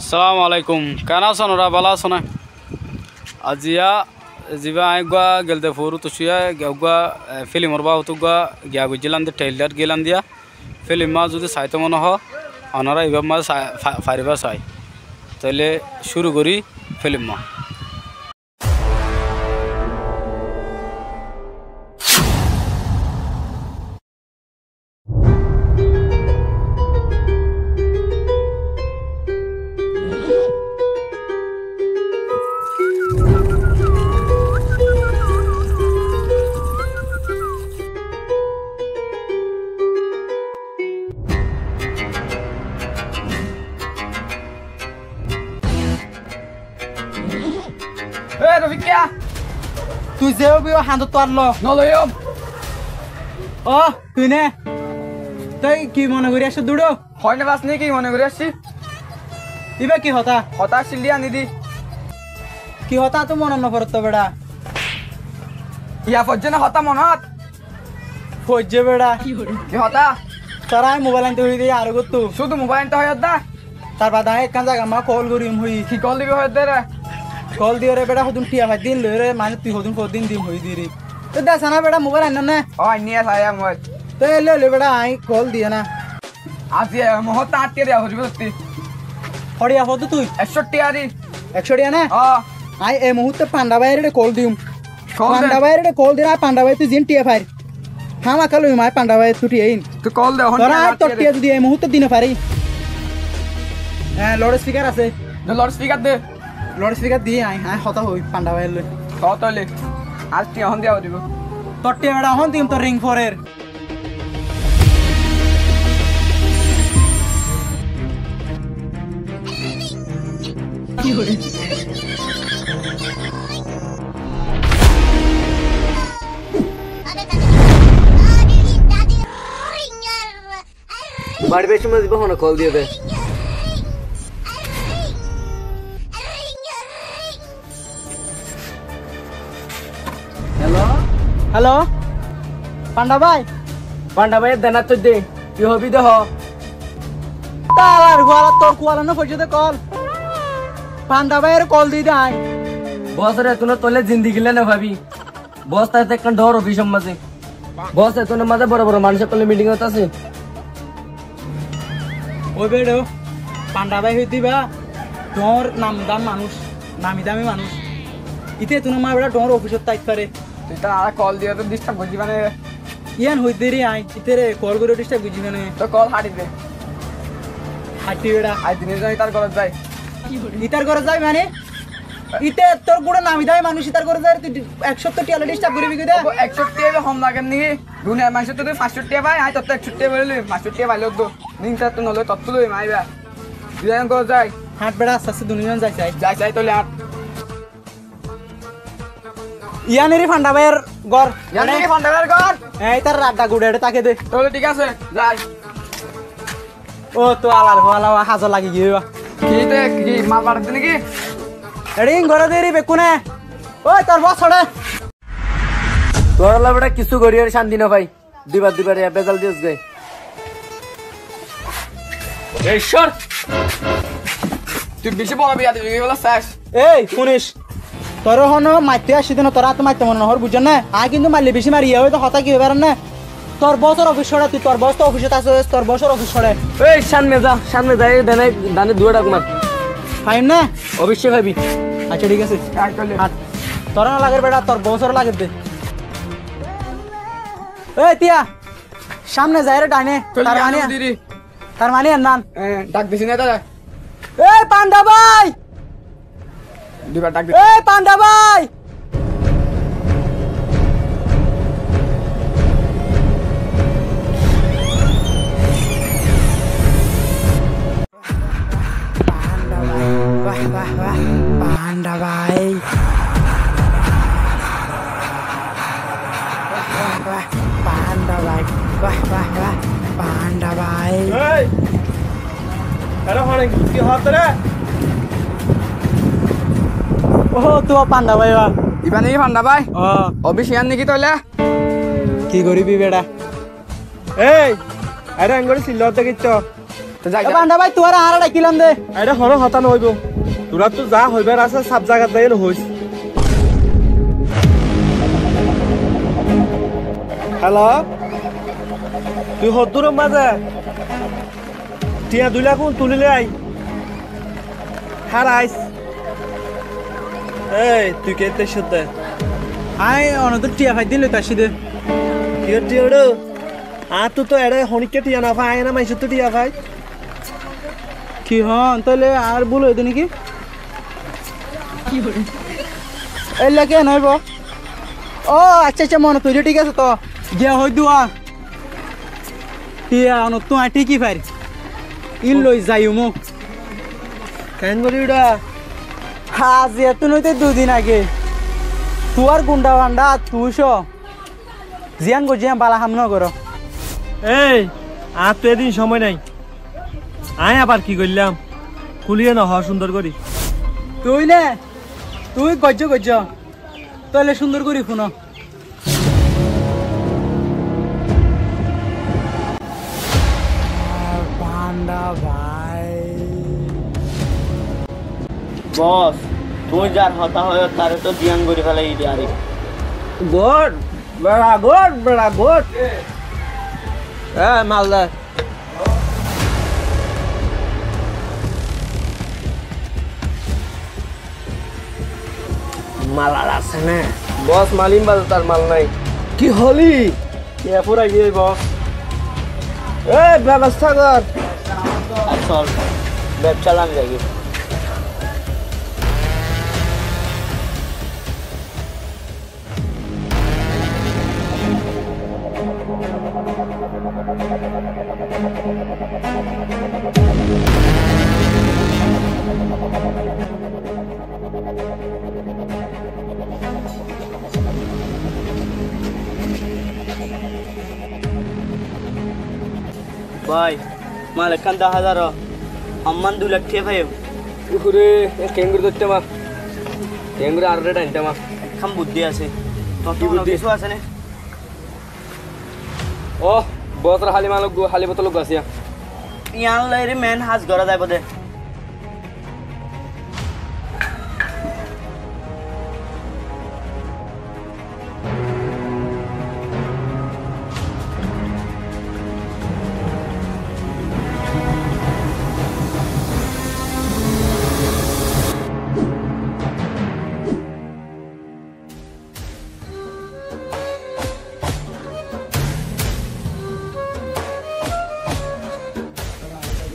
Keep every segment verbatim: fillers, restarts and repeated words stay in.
Assalamu alaikum. Keén asón ónora? Bála asón né? Aijja zibá aññí eggúa gelde foóru tucúiya eggúa, e, fílimor baabute eggúa giya goijjílam de, theilár gílam diya. Fílim má zudi saitó mone hoó, ónora ibá má sa-, fa-, faribá sai. Tóile cúru gorí fílim má. Ei, Rofik, kiyá? Tui ze óibi ó hañdóttu ar lo. Noloiyum. Ó, tui né? Tui ki mone gorí aiccós dúro? Hoói no fas né ki mone gorí aiccí? Ibá ki hotá? Hotá accíl de aní di. Ki hotá tui monot no foretto beça? Yá foijjé né hotá monot? Foijjé beça. Ki hotá? Tor aññí mobail ainto hoiyí de aró gottú. Cúdu mobail ainto hoiyós dé? Tar bade aññí ekkán zagat má koól gorim hoiyí. Ki koól dibi hoiyós dé re? Koól diyóre beça hodún thiañ faidde ín loiyóre, mane tui hodún foódde ín dim hoiyí diri. Tui desa ná beça mobail ainnós né? Ó, ainní, saiyá mobail. Tói eillé óile beça aññí koól diyé ná. Aijja e muhúrte añár thiañ diya foribó tottí. Ho thiañ foódde tui? Ekcó thiañ ri. Ekcó thiañ né? Ó. Aññí e muhúrte Panda báiyoré koól diyum. Koól de. Panda báiyoré koól diyóre aññí Panda báiyottú ziín thiañ fair. Hámaka loiyum aññí Panda báiyottú thiañ ín. Tui koól de, ehón. Tor thiañ aññí tor thiañ zudi e muhúrte di no fari. Hé, loud speaker asé. De loud speaker de. Loud speaker di aññí, aññí hotá hoói Panda báiyor loi. Hotá hoilé. Añár thiañ ehón diya foribó. Tor thiañ beça ehón diyum, tor ring forer. Bari beci mazé ibá hone koól diyé dé. Hello? Hello? Panda bái? Panda bái, e dena tui de. Ki hobi de ho? Talar kuala, tor kuala no foijjé de koól. Panda báiyoré koól di de aññí. Bosóre tui no toile zindigi le no fabi. Bos táite ekkán dhoóñr ofisor mazé. Bos, etúnor mazé boro boro manúic ókkol miting ot asé. Ói beçó, Panda bái hoiddé ibá dhoóñr namdam manúic, nami dami manúic. Íte etúnor mazé beça dhoóñr ofisot táit fare. Tui tar añáre koól diyóre disturb goijjí mane? Yían hoiddé ri aññí, ítare koól gorí disturb goijjí mane? Toi koól háti de. Háti beça. Aññí dine zai ítar górot zai. Ítar górot zai mane? Íte ettór gura nami dami manúic, ítar górot zai tui ekcót thiañ loi disturb goribi ki de? Óbo, ekcót thiañ hom lager niki? Duniyar maincóttu tui fañscót thiañ fai, aññí tottú ekcót thiañ fai loi, fañscót thiañ failé óddo. Nin tottú noloi, tottú loiyum aññí ba. Dui zon górot zai. Háñt beça, asté asté dui zon zai sai. Zai sai tóile háñt. Yián eri Panda báiyor gór. Yián eri Panda báiyor gór? Hé, ítar adda gura ere táke de. Tóile thík asé, zai. Ó, toi alar fuala, hazor lagi giyé ba. Ki de, ki mal fathai de niki? Eri ín goré de eri bekkúne. Ói, tor bos hoçé? Tuáñralla beça kissú gorí ar cánti no fai. Duibar duibar ya bezal diyos goi. Ei, cór! Tui beci boro biyadobi gori félaiccós. Ei, fúnic. Toré honó maitté aiccí de no, toré añáttu maitté mone no hoór, buijjós né? Aññí kintu maille beci mari, iín hoiyé de hotá ki bebár né? Tor bosór ofis hoçé, tui tor bosór ofisot asós, tor bosór ofis hoçé. Ei, cámne za, cámne za, ei dane, dane duwá dhak mar. Faiyum né? Oboicce faibi. Accá, thík asé. Accá, thík asé. Toré no lager beça, tor bosór lager de. Ei, tiya, cámne zaiyóre dhaine, tar mani, tar mani ennán. Hé, dhak disi né tóile? Ei, Panda bái! Duibar dhak di. Ei, Panda bái! Panda bái, wah, wah, wah, Panda bái. Wah, wah, wah, Panda bái. Wah, wah, wah, Panda bái. Ei! Eré honé ki hoór toré? Ó, tuáñr Panda bái ba. Ibá niki Panda bái? Ó. Ofis yián niki tóile? Ki goribi beça? Ei! Eré engori sillót de kittó. Te zai, e zai. Banda bái, tuáñre añára dhaikkílam de. Ere hono hotá noóibo. Tuáñrattú za hoibár asé, saf zagat zaiyóre hois. Halo? Tui hoddúror mazé? Thiañ dui lak ún tulí loi ai. Hára ais. Ei, tui keénte aiccós de? Añí onottú thiañ fai dé loito aiccí de. Kiyór thiañ óre? Añáttu toó eçé honíkka thiañ no fai, añí ná maincóttu thiañ fai. Ki hoón, tóile añár búl óiye dé néki? Éilla kiyá noóibo? Ó, accá, accá, monot foijjé, thík asé toó. Giyá hoói duwa. Thiañ onottú añí thíki fair. Ín loi zaiyum. Keén gorí uçá? Aijja ettú noóite dui din age. Tuáñr gundha banda tuñí só. Ziyán goijjó yían bála ham nógoró. Ei, añáttu edin somoi nái. Aññí abar ki goillám? Kúliye nohoó cúndor gorí. Tui né? Tui goijjó goijjó. Tóile cúndor gorí fúno. Banda bái. Bos, tuñí zar hotá hoiyó, taré toó ziyán gorí félai diyé aré. Good, bera good, bera good. E, mal de. Mal ar asé né? Bos, mal ín bade tar mal nái. Ki hoóli? Ki e fúrai giyói, bos? E, bebosta gor. Asól bebsá lami zaigói. Bái, mal ekkán daházaro, ammán dui lak thiañ faiyum. Uhure, e keéngorí dóitte ma? Keéngorí añáre dhaintte ma? Ekkán buddí asé. Ki buddí? Kissú asé né? Ó, bosór háli mal uggúa, háli botól uggúa asé. Yián loiré meén hás gorá zaibou dé.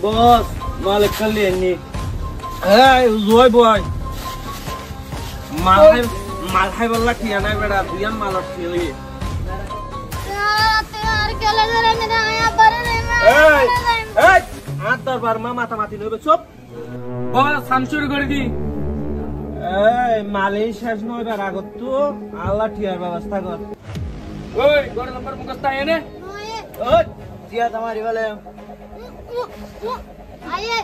Bos, mal ekkán loi ainní. Ei, zuwai boi. Mal hái, mal háibolla thiañ nái beça, tui yián malor thiañ loi. Ei, ei, añár dorbar ma matamati noóibo, cúp. Bos, ham cúru gorí di. Ei, mal céc no óibar agottú añálla thiañr bebosta gor. Ói, góror nombor mukósto aiyé né? Ói, thiañ to mari félaiyi. Aiyé.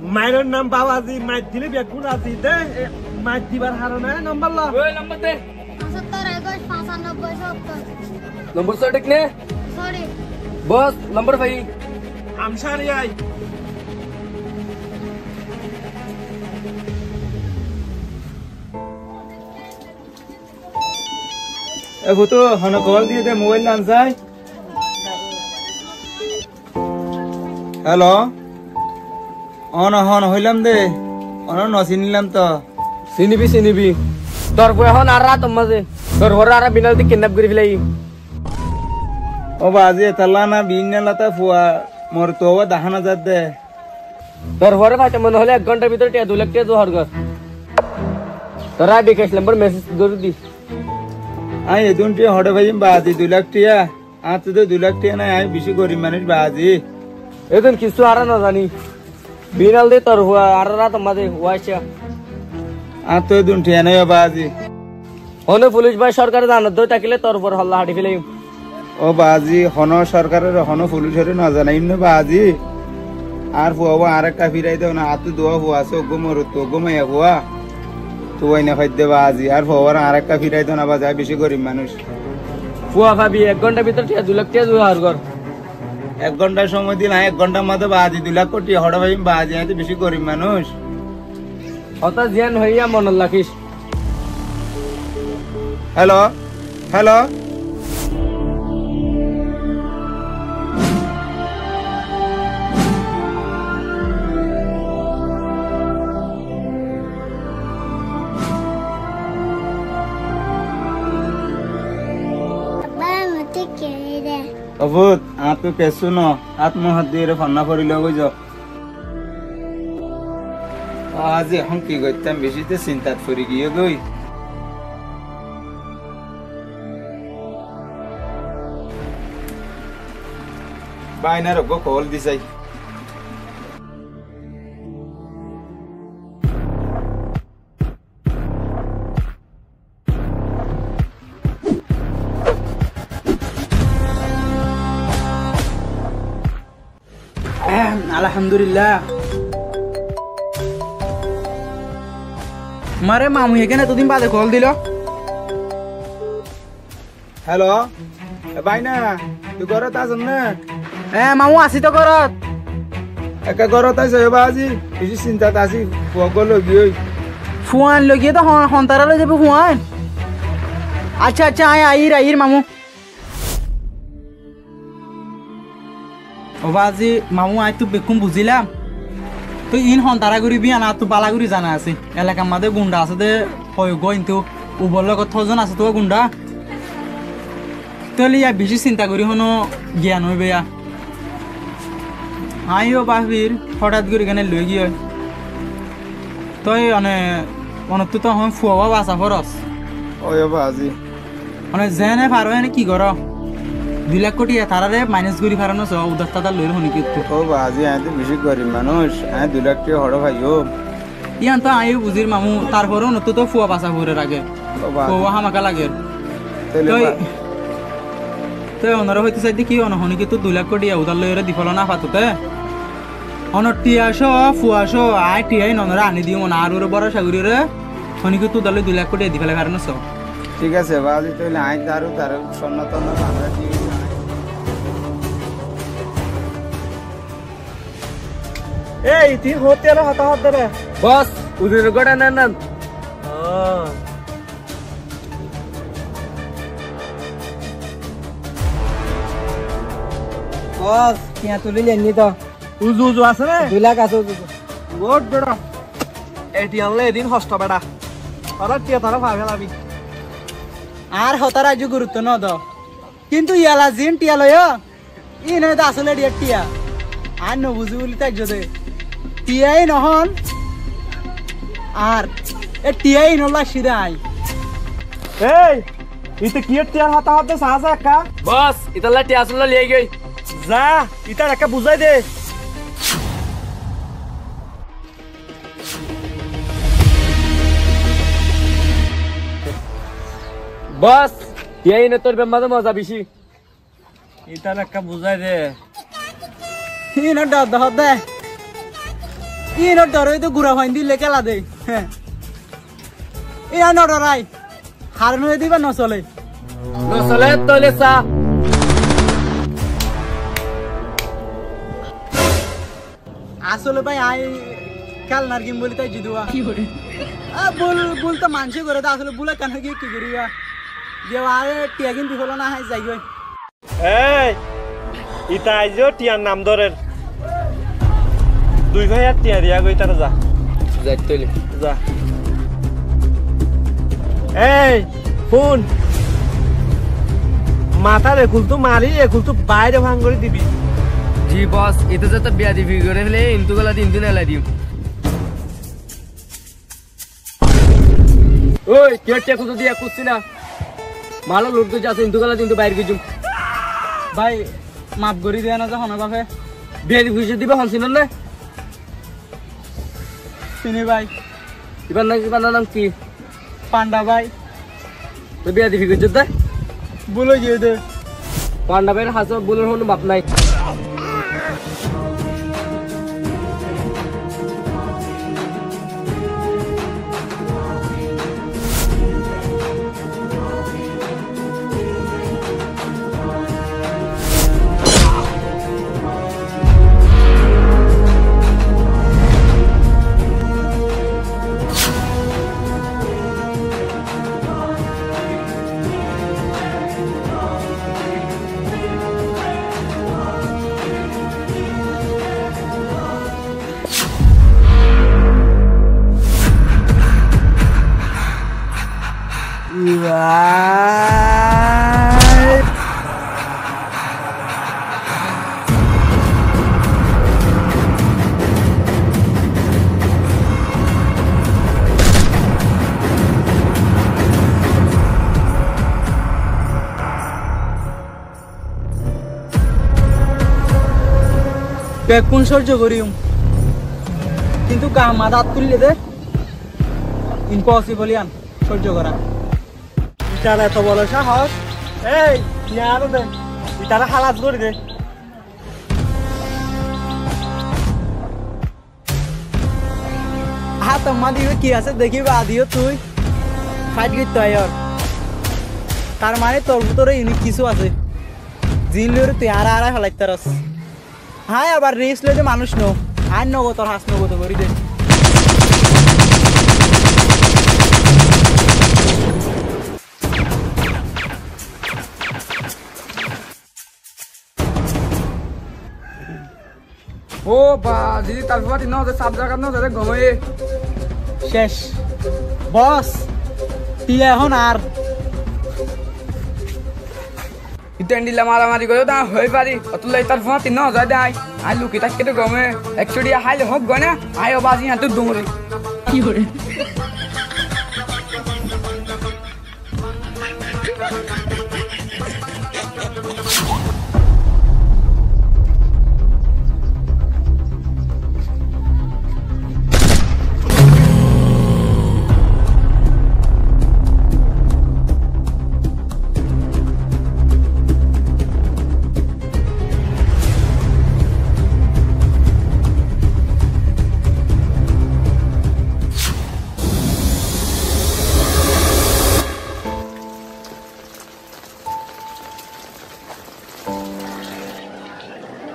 Mairor nam Babaji, mair dile beggún razi de, e, mair dibar harone nombor lo. Ói, nombor de. Pocáttor, ekuic, pocánnoboi, sóttor. Nombor sothík né? Sothík. Bos, nombor fai. Amsari ai. E futu, hone kol diye de, mobail lan sai. Helo? Ono hon hoilam de, ono no sinilam to. Sinibi, sinibi. Tor fua hon añárar átor mazé. Tor fuare añára binal di kidnap gorí félaiyi. Ó bazi, etalla na binal ata fua mor to dahá no zar de. Tor fuare faite mone hoile ek gonthar bútore thiañ dui lak thiañ zuhar gor. Tor añí Bikash nombor mesej gorí di. Añí edún thiañ hoçé faiyum bazi, dui lak thiañ? Añáttu de dui lak thiañ nái, añí beci gorib manúic bazi. Edún kissú añára no zani. Binal de tor fua añárar átor mazé, uwaiccá. Añáttu edún thiañ nái ó bazi. Honó fulic ba sorkare zanat dóri tákile tor fuar holla haçi felaiyum. Ó bazi, honó sorkarore, honó fulicoré no zanaiyum né bazi. Añár fuawá añáre ekká firai do na, añáttu duwá fua asé, uggúa morot, uggúa maiya fua. Tui aine hoidde bazi, añár fuawáre añáre ekká firai do na bazi, añí beci gorib manúic. Fua fabi, ek góntar bútore tiya, dui lak tiya zugar gor. Ek góntar somoi dile, añí ek góntar modde bazi dui lak tiya hoçé faiyum bazi, añí to beci gorib manúc. Hotá ziyán hoiyé monot rakis. Helo, helo. Abbá, añáttu kessú no, añáttu kessú no, añáttu muúntu diyóre fonná fori loi zo. Azi ehón ki goittám, beci de sintat fori giyé goi. Báinare uggúa kol di sai. Alhamdulillah. Mare mamu ehón etodin bade kol dilo. Helo, e báina, tui górot asós né? E mamu, así to górot. Ekká górot aisó, e bazi, beci sintat así, fuaggúa loi giyói. Fuain loi giyé de hon, hon tará loi zaibo fuain? Accá, accá, añí aiyír, aiyír mamu. Ó bazi, mamu, aññí tóu bekkún buzílam. Tói iín hon tará goríbi, yían añáttu bála gorí zana asé. Elakar mazé gundha asé dé hoiyógguá, kintu ubor lógot hozon asé tóu gundha. Tóile yá bicí sinta gorí honó giyan óibo yá. Aññí yó báfir, hóthat gorí kene loi giyói. Tói one, onottú tóu hon fua basa foros. Ói, ó bazi. Mane, zeéne faro, éne ki goró? Dui lak tiya taráre mainas gorí faro ná só, udár tadár loiyóre honíkkattú. Ó bazi, aññí tóu bicí gorib manúic, aññí dui lak tiya hoçé faiyúm? Yían tóu aññí yó buzír mamu, tarfore onottú tóu fua basa foré rage. Ó bazi. Fua hámaká lager. Tóile tói, ba- tói onoré hoitó saidde ki, one honíkkattú dui lak tiya udár loiyóre diféla ná fatoté. Onor tiya só, fua só, aññí tiya ín onoré aní diyum, one añár uore bóroca goríyoré, honíkkattú udár loi dui lak tiya diféla faro ná só. Thík asé, bazi, tóile aññí taró, taró sonna tonna bañdí diyum. Ei, tui hoóñtte elo hotá hoódde re? Bos, uzuror gótana nan. Ó. Bos, tiya tulí loinní to. Uzu uzu asé né? Dui lak asé uzu uzu. Good beça. E tiya lla edin hosto beça. Torá tiya torá fai felabi. Añár hotár aijjó gurutto no do. Kintu iyala ziín tiya loiyó, íin óilde asóle tiya. Aññí no buzí buli táijjo dé. Tiya íin nohón. Ar e tiya íin olla cída aññí. Ei! Íte kiyór tiyar hotá hoódde saá za ekká? Bos, ítalla tiya asólla loi giyói. Za, ítar ekká buzái de. Bos, tiya ínottú bemmade moza bicí. Ítar ekká buzái de. Íno dhor de hoódde. Íno dhor óiye de gura fuain dí loi kéla de. Hé. Íno no dhorai. Haron óiye de íba no solé. No solé tóile sa. Asóle bái, aññí kélnar gem buli táijji dé. Ki bole? Á, bul, bul to maincé goré dé, asóle bul ekkán ói giyé, ki goríba? Ze aññí tiya gín diféla ná, aññí zaigói. Ei, ita aijjó tiyar nam dórer. Dui fáiyar tiya diya goi ítare, za. Zai tóile. Za. Ei, fún. Matár ekultú mari, ekultú baáre fán gorí dibi. Ji bos, ite zeto beyadobi gorí félaiye, intú gola di intú nelai diyum. Ói, kiyór tiya kúttu diya kúttu ná. Malor luk dóijje asé, intú gola di intú bair goijjum. Bái, maf gorí diya ná za honó bafe. Beyadobi goijjé de íba hon sinós né? Sini bái. Íbar nam, íbar nam ki? Panda bái. Toi beyadobi goijjós dé? Bul ói giyé dé. Panda báir hañsé bulor honó maf nái. Ai. Bekkún sóijjo goríyum, kintu gaa mazé át tuillé dé impossible yián sóijjo gorá. Itará eto boro sáhos, ei, yián aró de, itará hálas gorí dé. Hátor mazé ki asé dekí baade yó tui fáit goittó aiyór. Tar mane tor bútore iunik kissú asé. Ziín loiyóre tui añáre añáre felaittarós. Aññí abar risk loi de manúic noó. Aññí nogotor ham nogoto gorí de. Ó ba, zodi tar fúañti no zai, saf zagat no zai de gom óiye. Céc. Bos, tiya ehón ar. Ite endilla maramari goijjó de aññí hoi fari, otólla tar fúañti no zai de aññí. Aññí luki táikki de gom óiye. Ekcó tiya háile hoók goi na, aññí ó bazi yiántu duñri. Ki gore?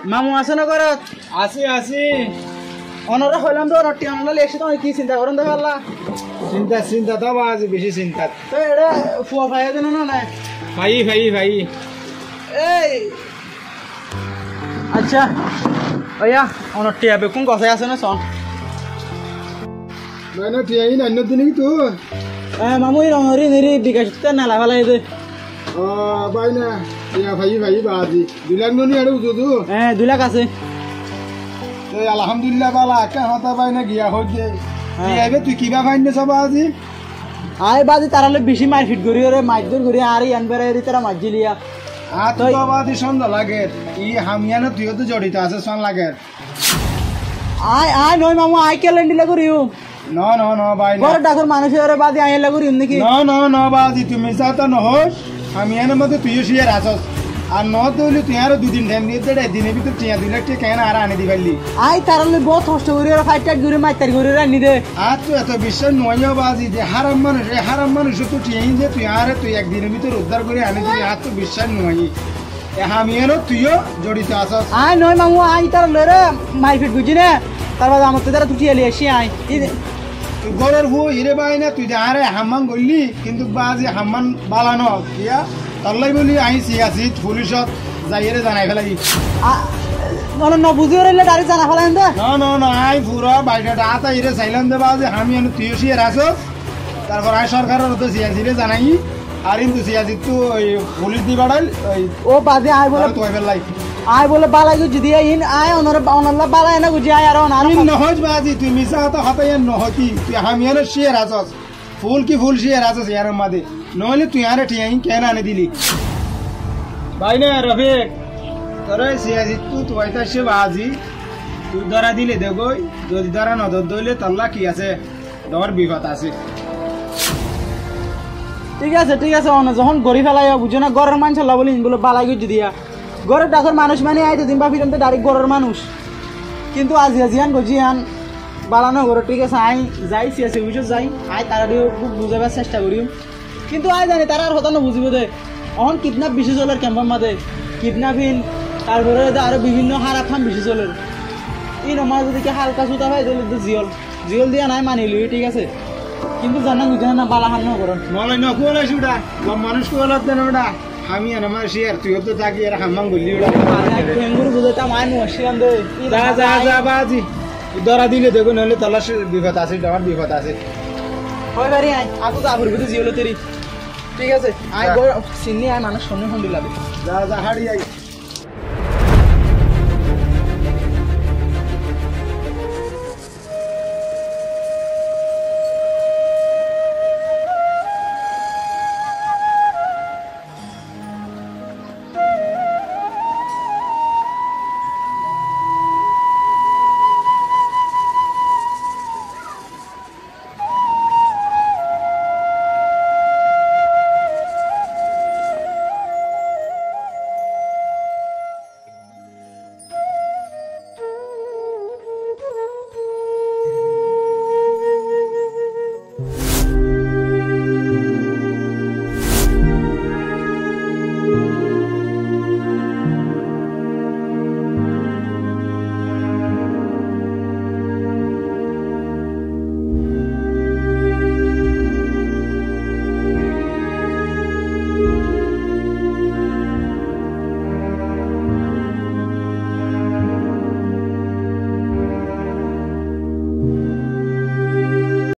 Mamu asó né górot? Así, así. Onoré hoilám de onor tiya onor loi esi, tuñí ki sinta gorón de bála? Sinta, sinta to bazi, beci sinta. Toi eçé fua faiyó de no, no, no? Faiyí, faiyí, faiyí. Ei, accá, óiya, onor tiya bekkún gosái asé né són. Báina, tiya iín ainnó de né ki tui? Hé, mamu, iín onor iín, iín bikacót nela félai de. Ó, báina, tiya faiyí, faiyí bazi. Dui lak no ni eçé uzu uzu? Hé, dui lak asé. Te alhamdulillah, bála ekkán hotá báina giya hoódde. Hé. Tiya ibá tui kibá fainné só bazi? Aññí bazi tará loi beci mairfit gorí, ore maidór gorí, añáre yián berai eri tará maijjíl ya. Añáttu toi to bazi sonda lager, i ham yiánot tui yó to zorito asós són lager. Aññí, aññí noó mamu, aññí kiyólla endilla goijjum? No, no, no, bái, no. Góror dhakor manúic ore bazi aññí endilla goijjum né ki? No, no, no, bazi, tui misá hotá no hoóis. Ham yiánor modde tui yó cíyar asós. Ar no hoódde óile tui añáre dui din thaim diyódde, ek dinor bútore tiya dui lak tiya keén añáre aní di faillí? Aññí tará loi bout hoctó gorí, ore fáit-táit gorí, mair-tait gorí ore ainní de. Añáttu eto biccác no óiye bazi, ze háram manúic, e háram manúic ottu tiya iín ze tui añáre tui ek dinor bútore uddár gorí aní dibi, añáttu biccác no óiye. E ham yiánot tui yó zorito asós. Aññí noó mamu, aññí tará loi ore mairfit goijjí né. Tar bade añáttu tará tui tiya loi aiccí aññí. Tui góror fua ire báina, tui de añáre ham yián goillí, kintu bazi ham yián bála no. Kiyá? Tollá bóli aññí siyasít, fulicót zaiyóre zanai félai. A, no, no, no buzí ore óile dhairek zanai félai de. No, no, no, aññí fura baidhata hotá ire sailám de bazi, ham yiánot tui yó cíyar asós. Tarfor aññí sorkaror uore siyasire zanaiyí, ar intu siyasittú oi fulic di baçail, oi ó bazi, aññí bóle, aññí tuáñi félai. Aññí bóle bálai goijjí de iín, aññí onoré ba-, onolla bálai ena goijjí, aññí aró onoré iín no hoóis bazi, tui misá hotá hotá yián no hoóti, tui ham yiánor cíyar asós, ful ki ful cíyar asós yiánor modde, no óile tui añáre tiya iín keén aní dilí? Báina Rofik, toré siyasittú tuáñi táiccé bazi, tui dóra dile de goi, zodi dóra no dór de óile tollá ki asé? Dóñr bifot asé. Thík asé, thík asé, one zehón gorí félaiyo, buijjó ná, góror maincólla bóli iín bóle bálai goijjí diya. Góror dhakor manúic mani aññí to din báfi dóm de dhairek góror manúic. Kintu aziya ziyán goijjí yián bála no goró, thík asé, aññí zai, siyasi ofisot zai, aññí tarare buzaibar cesta goijjum. Kintu aññí zani tará ar hotá no buzibó de. Ehón kidnap beci soler kempor modde. Kidnapin, tarfore de aró bibinno háraf ham beci soler. Inor modde zodi ki halka suta fai, tóile de ziyól. Ziyól diya nai mani loi, thík asé. Kintu zana buzana bála ham no gorón. Moloi no kuwalai suda, gom manúic kuwalar de no da. Ham yián amár cíyar, tui ódde táki ere ham yián goillí óra. Aññí kengori buzaitám, aññí no cíyan de. Za, za, za, bazi. Dóra dile de goi, no óile tollá bifot asé, dóñr bifot asé. Hoi bari aññí, añáttu za foribo de ziyól teri. Thík asé, añí gor sinní, añí manúic sinní, hondilla de. Za, za, hári ai.